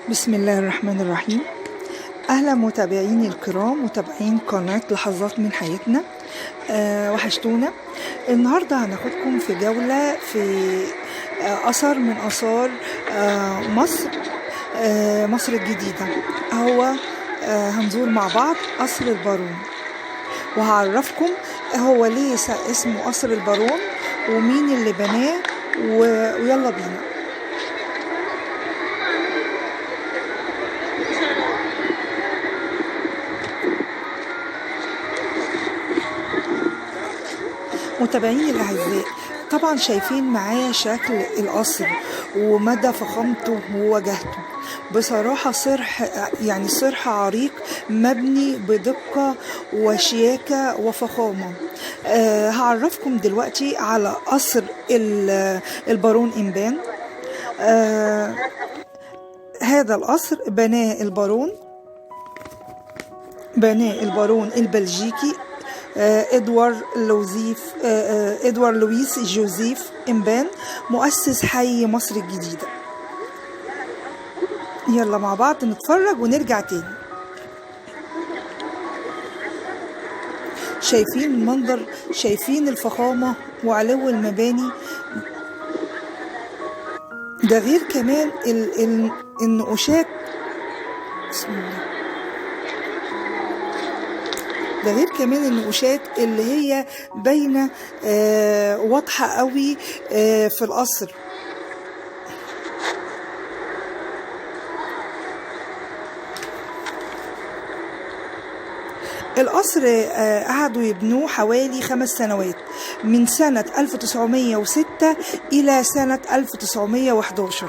بسم الله الرحمن الرحيم. أهلا متابعيني الكرام، متابعين قناة لحظات من حياتنا. وحشتونا. النهاردة هناخدكم في جولة في أثر من آثار مصر، مصر الجديدة. هو هنزور مع بعض قصر البارون، وهعرفكم هو ليه اسمه قصر البارون ومين اللي بناه، ويلا بينا. متابعيني الأعزاء، طبعا شايفين معايا شكل القصر ومدى فخامته ووجهته. بصراحة صرح، يعني صرح عريق مبني بدقة وشياكة وفخامة. هعرفكم دلوقتي على قصر البارون إمبان. هذا القصر بناه البارون البلجيكي إدوار لويس جوزيف إمبان، مؤسس حي مصر الجديدة. يلا مع بعض نتفرج ونرجع تاني. شايفين المنظر، شايفين الفخامة وعلو المباني، ده غير كمان النقوشات. بسم الله. ده غير كمان النقوشات اللي هي باينة واضحة قوي في القصر. القصر قعدوا يبنوه حوالي 5 سنوات، من سنة 1906 إلى سنة 1911.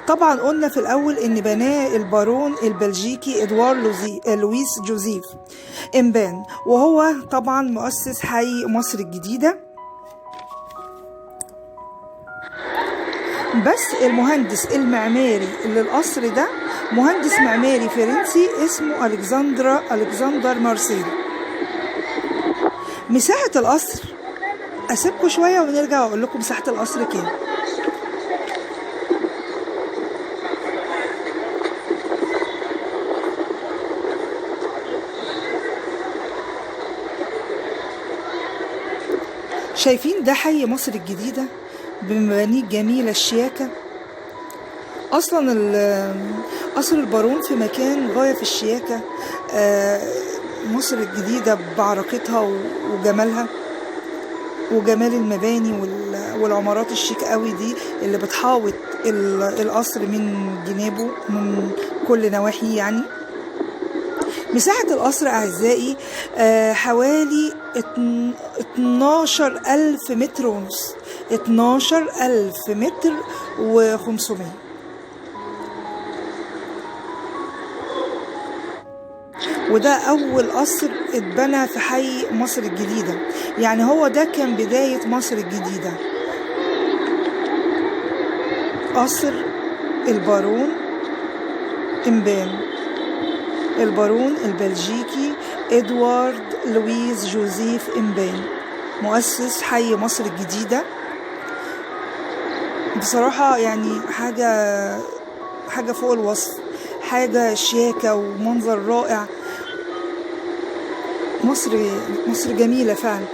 طبعا قلنا في الأول إن بناه البارون البلجيكي إدوار لويس جوزيف إمبان، وهو طبعا مؤسس حي مصر الجديدة. بس المهندس المعماري اللي القصر ده مهندس معماري فرنسي اسمه ألكسندر مارسيل. مساحة القصر أسيبكم شوية ونرجع وأقول لكم مساحة القصر كام. شايفين ده حي مصر الجديدة بمبانيه الجميلة الشياكة. أصلا قصر البارون في مكان غاية في الشياكة. مصر الجديدة بعرقتها وجمالها وجمال المباني والعمارات الشيك قوي دي اللي بتحاوط القصر من جنابه من كل نواحي. يعني مساحة القصر أعزائي حوالي 12,000 متر ونص، 12,000 متر و500. وده أول قصر اتبنى في حي مصر الجديدة، يعني هو ده كان بداية مصر الجديدة، قصر البارون إمبان، البارون البلجيكي إدوارد لويس جوزيف إمبان، مؤسس حي مصر الجديدة. بصراحة يعني حاجة فوق الوصف، حاجة شياكة ومنظر رائع. مصر جميلة فعلا.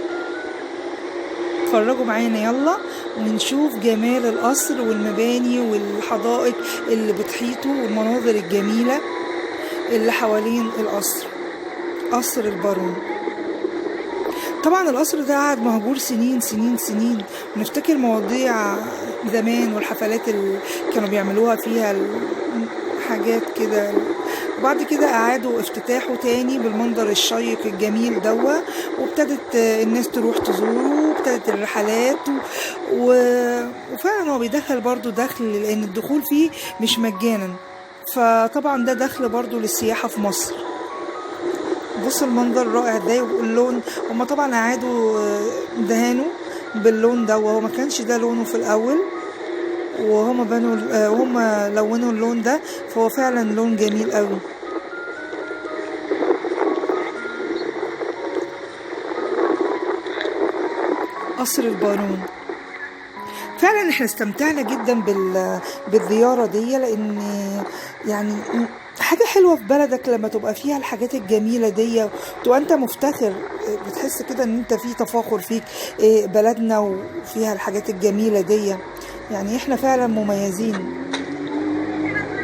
اتفرجوا معانا يلا ونشوف جمال القصر والمباني والحدائق اللي بتحيطه والمناظر الجميلة اللي حوالين القصر، قصر البارون. طبعا القصر ده قعد مهجور سنين سنين سنين، ونفتكر مواضيع زمان والحفلات اللي كانوا بيعملوها فيها حاجات كده، وبعد كده أعادوا افتتاحه تاني بالمنظر الشيق الجميل دوا، وابتدت الناس تروح تزوره، وابتدت الرحلات وفعلا هو بيدخل برضو دخل، لأن الدخول فيه مش مجانا، فطبعا ده دخل برضو للسياحة في مصر. بص المنظر رائع ازاي، واللون هما طبعا أعادوا دهانه باللون ده، وهو ما كانش ده لونه في الأول، وهما بنوا وهما لونوا اللون ده، فهو فعلا لون جميل قوي. قصر البارون. فعلا احنا استمتعنا جدا بالزيارة دي، لان يعني حاجة حلوة في بلدك لما تبقى فيها الحاجات الجميلة دي، وتبقى انت مفتخر، بتحس كده ان انت في تفاخر فيك بلدنا وفيها الحاجات الجميلة دي. يعني احنا فعلا مميزين.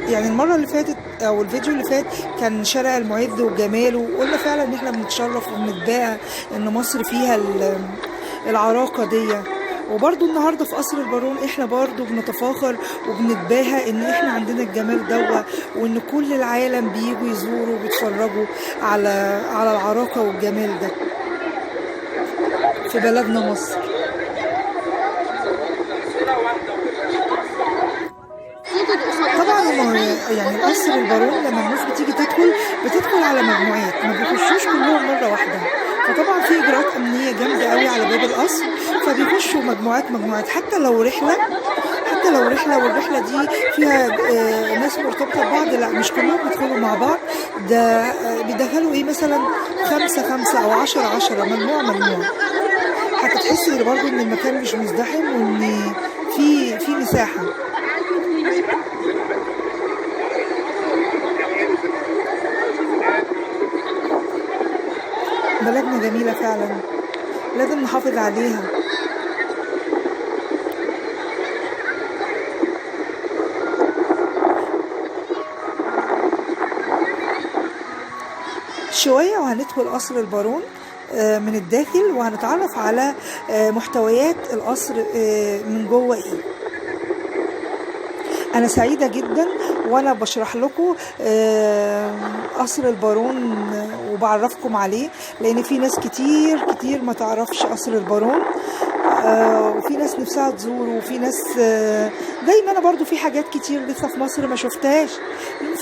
يعني المرة اللي فاتت او الفيديو اللي فات كان شارع المعز وجماله، وقلنا فعلا ان احنا بنتشرف وبنتباهى ان مصر فيها العراقة دي. وبرضو النهاردة في قصر البارون احنا برضو بنتفاخر وبنتباهى ان احنا عندنا الجمال دوا، وان كل العالم بييجوا يزوروا وبيتفرجوا على العراقة والجمال ده في بلدنا مصر. طبعا يعني قصر البارون لما الناس بتيجي تدخل بتدخل على مجموعات، ما بيخشوش كلهم مرة واحدة، فطبعا في اجراءات امنية جامدة قوي على باب القصر، فبيخشوا مجموعات مجموعات، حتى لو رحله والرحلة دي فيها ناس مرتبطة ببعض، لا مش كلهم بيدخلوا مع بعض، ده بيدخلوا ايه مثلا 5 5 او 10 10، مجموعة مجموعة، حتى تحسي برضو ان المكان مش مزدحم وان في مساحة. بلدنا جميلة فعلا، لازم نحافظ عليها. شوية وهندخل قصر البارون من الداخل، وهنتعرف على محتويات القصر من جوه ايه. انا سعيدة جدا وانا بشرح لكم قصر البارون وبعرفكم عليه، لان في ناس كتير كتير ما تعرفش قصر البارون، وفي ناس نفسها تزوره، وفي ناس زي ما انا برضو في حاجات كتير لسه في مصر ما شفتهاش،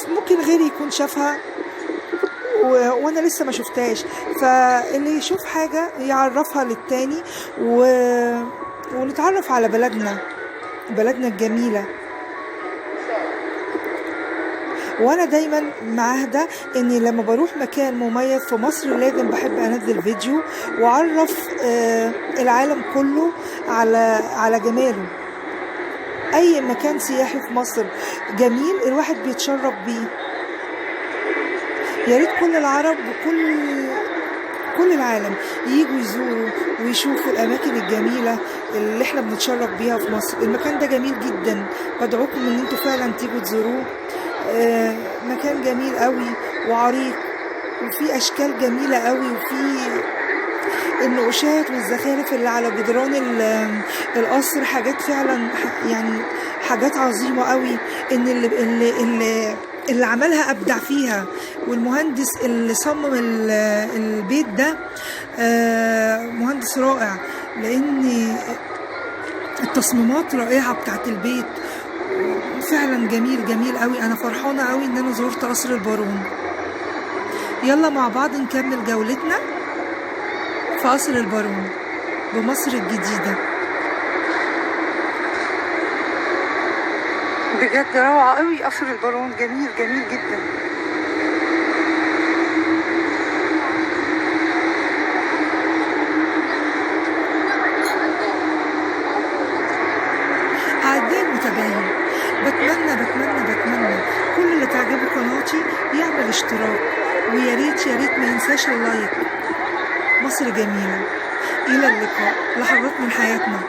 ممكن غيري يكون شافها وانا لسه ما شفتهاش، فاللي يشوف حاجة يعرفها للتاني ونتعرف على بلدنا الجميلة. وانا دايما معاهدة اني لما بروح مكان مميز في مصر لازم بحب انزل فيديو واعرف العالم كله على جماله. اي مكان سياحي في مصر جميل الواحد بيتشرف بيه. يا ريت كل العرب وكل العالم ييجوا يزوروا ويشوفوا الاماكن الجميلة اللي احنا بنتشرف بيها في مصر. المكان ده جميل جدا، بدعوكم ان انتوا فعلا تيجوا تزوروه. مكان جميل قوي وعريق، وفي اشكال جميلة قوي، وفي النقوشات والزخارف اللي على جدران القصر، حاجات فعلا يعني حاجات عظيمة قوي، ان اللي عملها ابدع فيها، والمهندس اللي صمم البيت ده مهندس رائع، لان التصميمات رائعة بتاعت البيت فعلا جميل جميل قوي. انا فرحانة قوي ان انا زرت قصر البارون. يلا مع بعض نكمل جولتنا في قصر البارون بمصر الجديدة. بجد روعه قوي قصر البارون، جميل جميل جدا. أعزائي المتابعين، بتمنى بتمنى بتمنى كل اللي تعجبه قناتي يعمل اشتراك، ويا ريت يا ريت ما ينساش اللايك. مصر جميلة. إلى اللقاء، لحظات من حياتنا.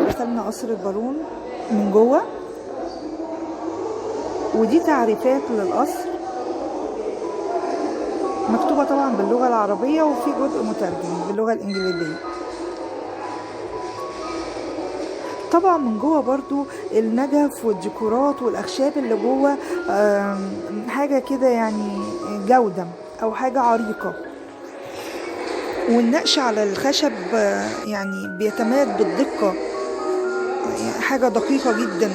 دخلنا قصر البارون من جوه، ودي تعريفات للقصر مكتوبة طبعا باللغة العربية، وفي جزء مترجم باللغة الإنجليزية. طبعا من جوه برضو النجف والديكورات والأخشاب اللي جوه حاجة كده يعني جودة أو حاجة عريقة، والنقش على الخشب يعني بيتميز بالدقة، حاجة دقيقة جدا.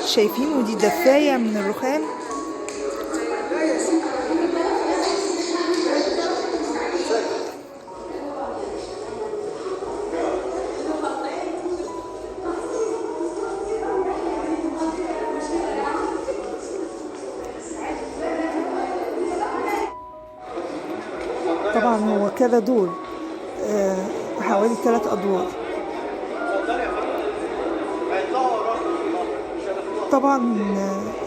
شايفين؟ ودي دفاية من الرخام. طبعا هو كذا دور، حوالي 3 أدوار. طبعا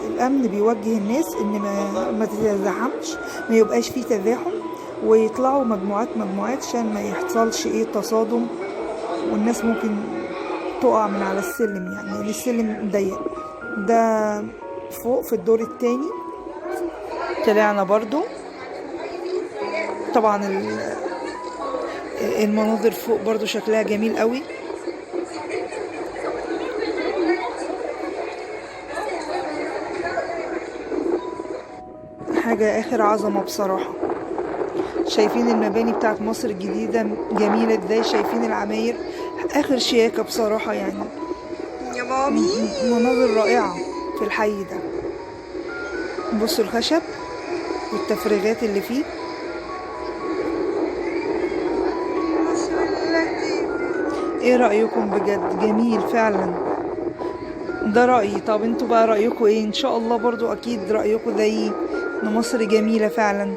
الأمن بيوجه الناس إن ما تتزاحمش، ما يبقاش فيه تزاحم، ويطلعوا مجموعات مجموعات عشان ما يحصلش ايه تصادم، والناس ممكن تقع من على السلم، يعني السلم ضيق. ده فوق في الدور الثاني طلعنا برضو. طبعا المناظر فوق برضو شكلها جميل قوي. حاجة اخر عظمة بصراحة. شايفين المباني بتاعت مصر الجديدة جميلة ازاي، شايفين العماير اخر شياكة بصراحة، يعني يا مامي مناظر رائعة في الحي ده. بصوا الخشب والتفريغات اللي فيه. ايه رأيكم؟ بجد جميل فعلا. ده رأيي، طب انتوا بقى رأيكم ايه؟ ان شاء الله برضو اكيد رأيكم زيي ان مصر جميلة فعلا.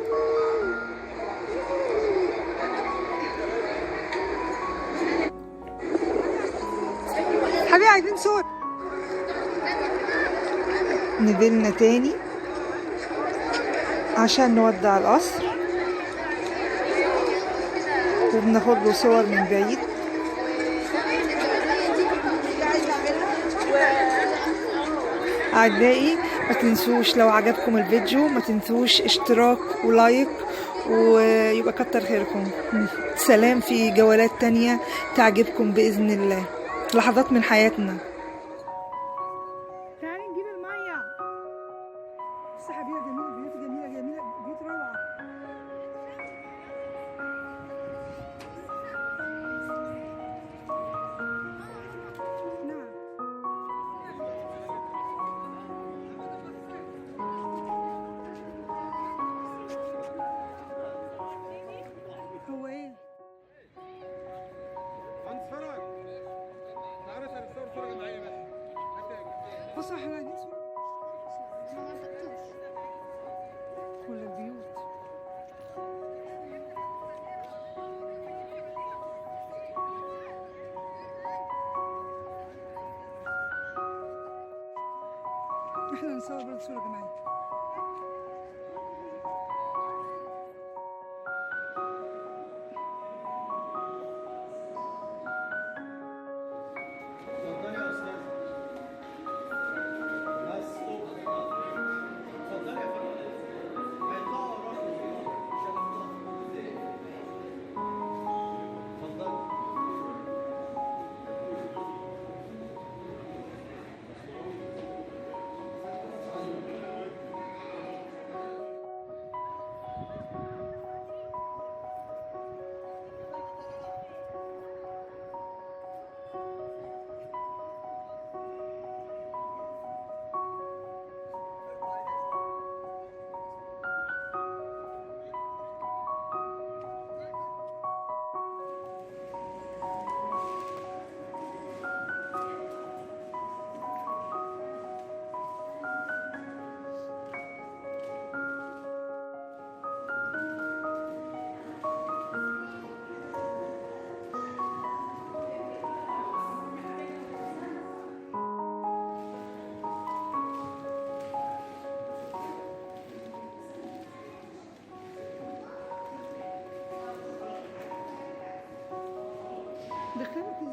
حبيبي عايزين صور. نزلنا تاني عشان نودع القصر، وبناخد له صور من بعيد. أعزائي ما تنسوش لو عجبكم الفيديو ما تنسوش اشتراك ولايك، ويبقى كتر خيركم. سلام في جولات تانية تعجبكم بإذن الله. لحظات من حياتنا. تعالي نجيب المية. بس حبيبة جميلة، بيوت جميلة جميلة، بيوت روعة. نعم. هو ايه؟ بصوا احنا عايزين صورة ولا البيوت. احنا نصور برضه صورة جماعية. دخلت.